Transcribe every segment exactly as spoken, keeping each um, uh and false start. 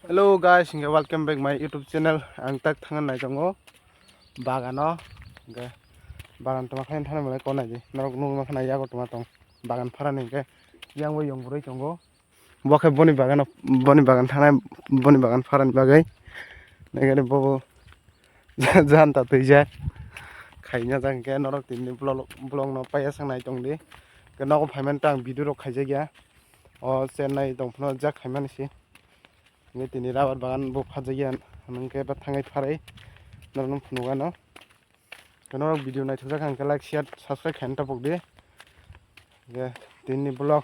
Hello guys, hingke welcome back my YouTube channel. Ang tak thangan nai tongo bagano. Hingke bagan toma khe thani malai konai di. Norok nukma khna yago toma tong. Bagan pharani hingke yang bo yong burui tongo. Bo khe boni bagano, boni bagan thanai, boni bagan pharani bagwi. Nai gani bobo janta twijak. Khaina jang khe norok tini vlog, vlog no paiya sangnai tongdi. Khe nogo phaimani tang video rok khaijakya. O Chennai tongphano jak khaimani si. Hingke tini rubber bagan bo phatjakya, hingke ba thangwi pharwi norokno phunukgano. Norok video naithokjak kha hingke like, share, subscribe khaina tapokdi. Hingke tini vlog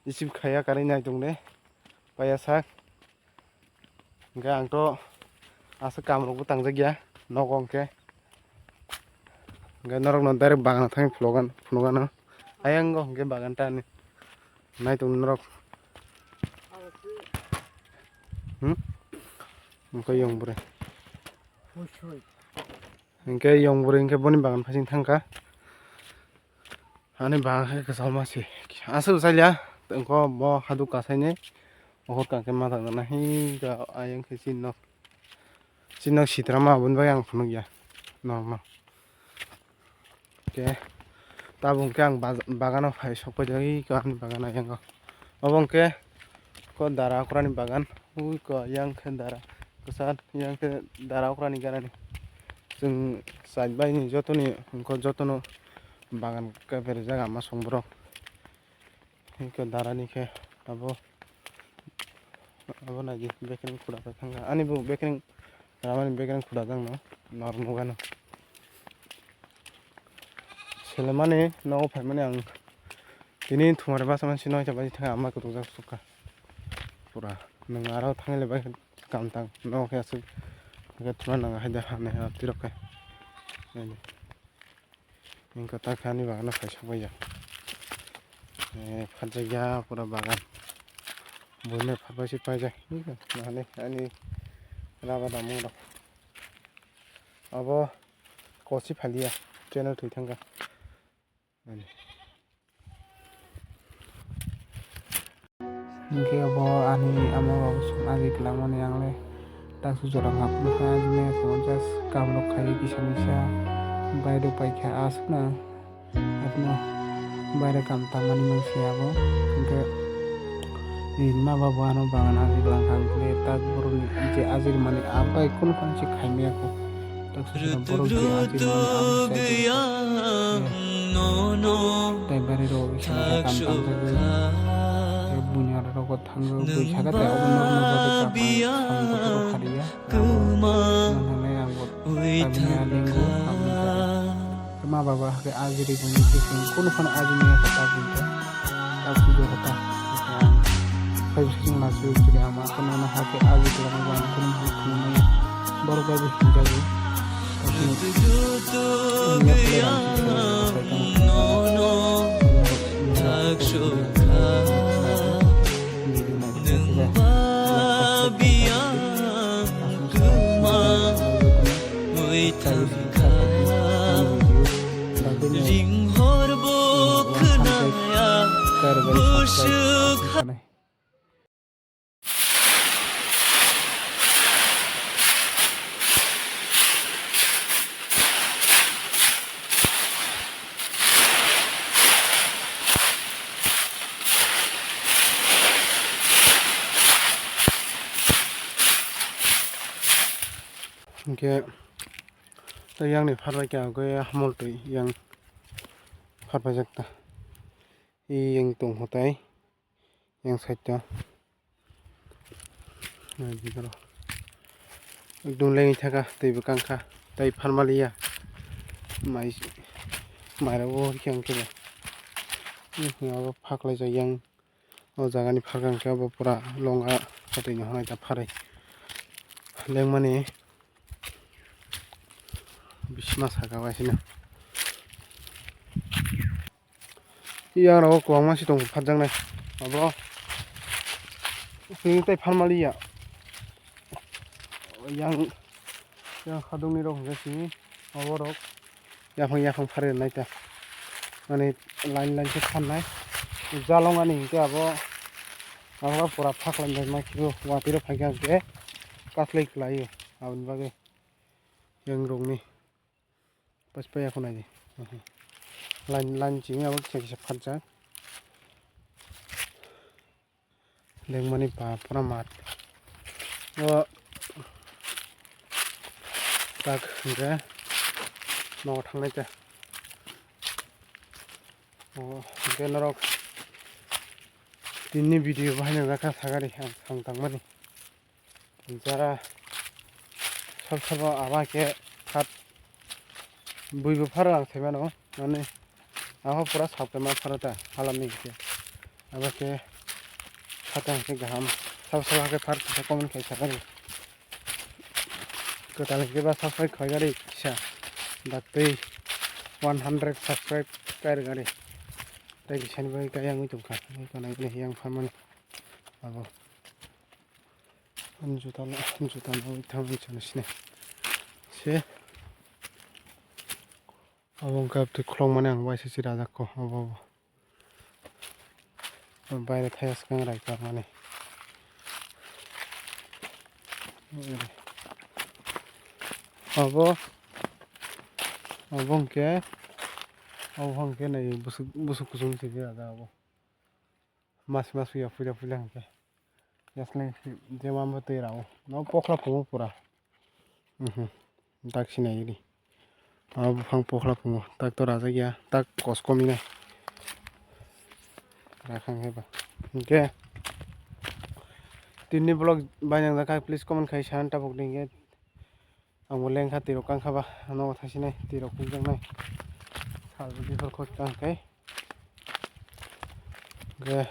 isip khaiya karwi naitongdi. Paiya sak. Hingke ang to aswk kamrokbo tangjakya nogo hingke. Hingke norokno direct bagano thangwi phunukgano, phunukgano. Ayang go hingke bagan tani. Naitung norok. Hmm? Hingke yong bwrwi. Hingke yong bwrwi hingke boni bagan phasing thangkha. Ani bagan khe kwchangma se. Aswk chaliya, tongkho bo haduk kasaini. Ohor kangkhe ma tangna hingke ayang khe chini nok. Chini nok sitra ma aboni bagwi ang phunukya. Nok no. Khe tabuk khe ang bag-, bagano phai sok paijagwi khe ani bagano yango. Obo hwnkhe ko dara okrani bagan, ui ko yang khe dara kwchar, yang khe dara okrani ganani. Chwng chai bai ni jotoni hwnkhe jotono bagan khe berajak ama song borok. Hwnkhe darani khe abo, abo naidi bekereng kura pai thangkha. Ani bo bekereng ramani bekereng kura jang no nor nugano. Selemani nogo phaimani ang tini thumari basa mansi noita baji thangkha ama kutuk jak sukha. Pura nwng aro thangwi le bai kam tang nogo khe aswk khe thuma nang hai da hamya tirok khe. Hingke ta khe ani bagano kaisa bai ya. Eh, phatjak ya pura bagan. Buino phatbai se paijak. Ani, ani raba damung rok. Abo kosi phaliya channel thwi thangkha. Ani. Hingke bo ani ama rok song agi kwlangmani ang le taksu jora hapnokha, ajine tongo just kam rok khai kisa misa bairok paikha aswkno haino baire kam tangmani mangsi abo hingke rinma ba bo ano bagan agi kwlangkha hingke tak borokni je ajirmani abai kunu kunu se khaimaya kho. Taksa sira borok je agi mani abo sai tei bari rok bisa kam tang jagwi tei bunya rok thango bui saka tei obo nok nok jagwi kapai samung kotor rok khariya abo manhanai ang bo tamni aling bo aboni jora ma baba hake agi ri buni bising kunu phano agi maya kha ta bui ta ta pujo kha ta phai bising lasu chini ama khana hake agi kwlangma ang kunu phano khulumaya. Borok bai bo hinjago. Ringhor bo khwnaya, buswk ha. Hingke tei yang ni pharbai khe agoi hamol twi yang pharbaijak ta. I yang tong hotai. Yang side o. Nai di oro. Ekdom lengwi thaka, twi bo kangkha. Tai pharmaliya. Mai, mai rok bo hwnkhe hwnkhe bo. Abo phaklaijak yang. O jaga ni pharkang khe bo pura longa hotwi ni honai ta pharwi. Lengmani bisma saka bai sino. Yang rogo kwbangma si tongo phatjaknai. Abo sini tei pharmaliya. Yang, yang khadongni rok hwnkhe sini abo rok yaphang yaphang pharwi rwnai ta. Mane line line khe pharnai. Jalong ani hwnkhe abo Abo pura phaklai nai ma khe watwi rok phai khe ang khe kaslai kwlai o aboni bagwi yang rok ni pas paya khwnai di. Line line chini abo kisa kisa phatjak. Lengmani ba pura mat. O tak hingke nogo thangnai ta. O hingke norok tinni video bahai nang jakha sagari ang thang tangmani. Jara sab sabo aba ke khat buibo pharo ang saimano. Mane, abo pura sak ma pharo ta, halam ni khe. Abo khe, khatang khe gaham. Sabo sabo khe phar kisa comment khai sakani. Kwtal khe ba subscribe khai gari kisa. Daktwi one hundred subscribe kai gari. Tai kisa ni bai kai yang tongkha. Bai kanai ni yang pharmani. Abo. Ani juta no, juta no thang ni chana sini. Se. Abo wngkha twi khulokmani ang waisa se rajak kho, obo, obo. Baire thaya swkang rai karmani. Obo, obo hwnkhe, obo hwnkhe nai busuk, busuk kuchung se rajak obo. Mas mas ya puila puila hwnkhe. Yasleng jemam bo twi rao. No pokhla pungo pura. Mhm. Dak sinai di. Abo buphang pokhla pungo. Tak to rajak ya. Tak koskomi nai. Rakhang heba. Hwnkhe. Tinni vlog bainang jakha, please comment khai san tabuk ding. Ang bo lengkha, twi rok kangkha ba, nogo thaisinai, twi rok kukjaknai. Sal bo diphar khoj kang khe. Hwnkhe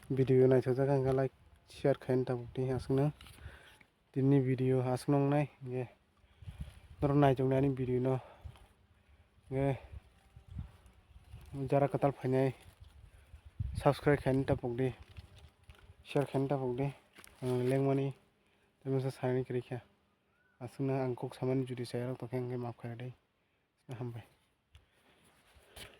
video naithokjak kha hwnkhe like, share khaina tabuk di aswkno. Tini video aswkno wngnai, hwnkhe norok naitoknai ani video no. Hwnkhe jara kwtal phainai subscribe khaina tabuk di, share khaina tabuk di. Ang lengmani tei masa sanani kwrwi kha. Aswkno ang kok samani judi chayarok tongkhe hwnkhe maaf khairadi. Hambai.